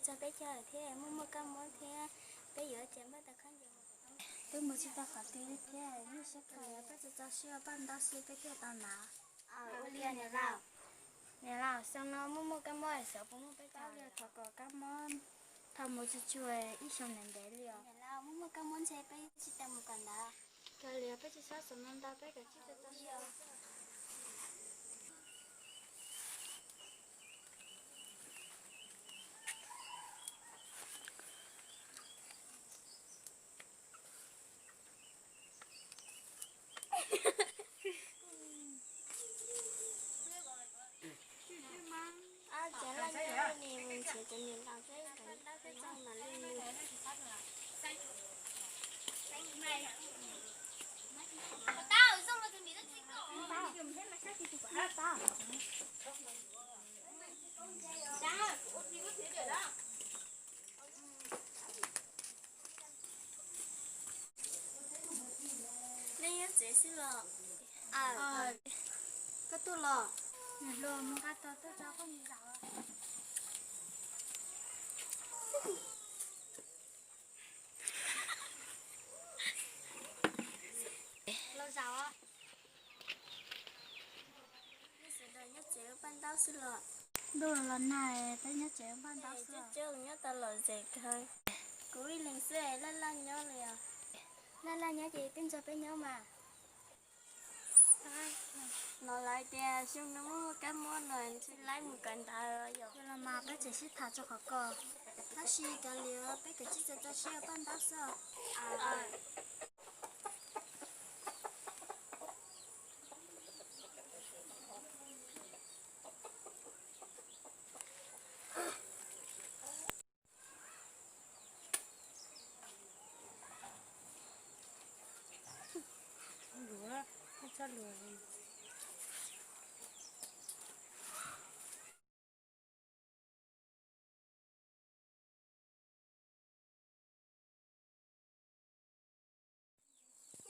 txog peb caug thiab muaj muaj kab mob thiab, peb yuav cia npaj tau khaub ncaws. Peb mus tsis tau qhov twg thiab, yeej siab kawg. Peb tso tso siab paj ntaub xwb peb thiaj tau hnav. Ua li niam laus, xyoo no muaj muaj kab mob xyov puas muaj peb caug li. Thov kom kab mob thaum mus tsis tshua ib xyoo ntev ntev li os. Niam laus, muaj muaj kab mob ntshe peb tsis tau mus kawm ntawv. Kawg li peb tsis txhob xav ntau, peb kav tsij tso tso siab. Cov laj nyob ni mus nrhiav cov niam laus seb cov nyob mas li. Nej nyob tsev xwb los? Koj tuaj los? Niam hluas, mus nqa tog tuaj tso koj mus zaum. Los zaum. Nej sawv daws nyob tsev ua paj ntaub xwb los? Ntuj los nag, peb nyob tsev ua paj ntaub xwb. Coob coob nyob tau lom zem kawg. Kuv ib leeg xwb, laj laj nyob li os. Laj laj nyob ces peb nrog peb nyob mas. Los lawv tias xyoo no muaj kab mob no tsis laib mus kawm ntawv yom. Yog los mas peb tseem sib tham txog qhov ko. Tab sis kav liam, peb kav tsij tso tso siab ua paj ntaub xwb.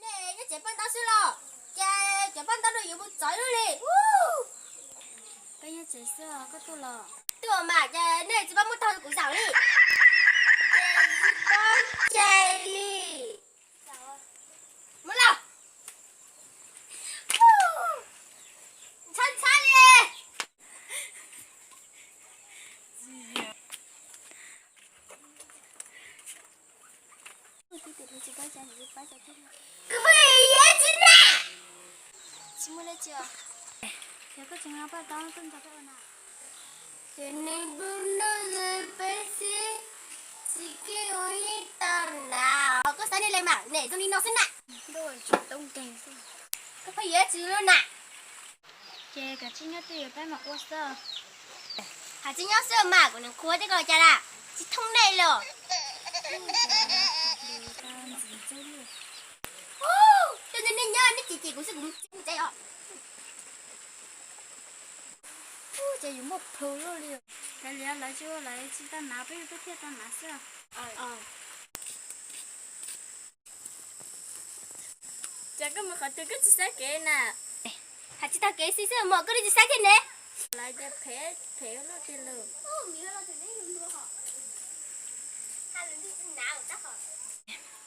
Nej nyob tsev paj ntaub xwb los? Ces cov paj ntaub no yuav mus txov ib lub li. Peb nyob tsev xwb, koj tuaj los? Tuaj mas, ces nej tsis paub muab tog kuv zaum li. Ces tsis paub ces li. Mus los. Ntxhab ntxhab li. Kuv pheej yuav tsis na. Tsis muaj dab tsi os. Yog koj tseem nqa paj ntaub tuaj nrog peb ua na. Ces nws npawg noj li peb xwb, tsis keej ua ib tag na. Koj xav li cas mas, nej zoo li no xwb na. Ntuj, tsis toob nkeeg xwb. Koj pheej yuav tsis lub na. Ces kav tsij nyob twj ywm peb mam ua xwb. Hais tsis nyob xwb mas kuv niam qhuav tej ko cas na, tsis thooj nej li os. Ub, coj nej nyob nej cem cem kuv xwb kuv mus tsev os. Ub, ces yus muaj plhu luaj li. Kav liam, lawv tsis ua lawv tsis tau hnav, peb ua peb thiaj tau hnav xwb. Ces koj mus qhov twg koj tsis xav kev na? Hais tsis tau kev xwb xwb mas koj li tsis xav thiab ne. Lawv tias phem, phem luaj tiag lawm.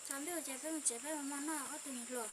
Tsaus ntuj ces peb mus tsev, peb mus noj ob tug niam hluas.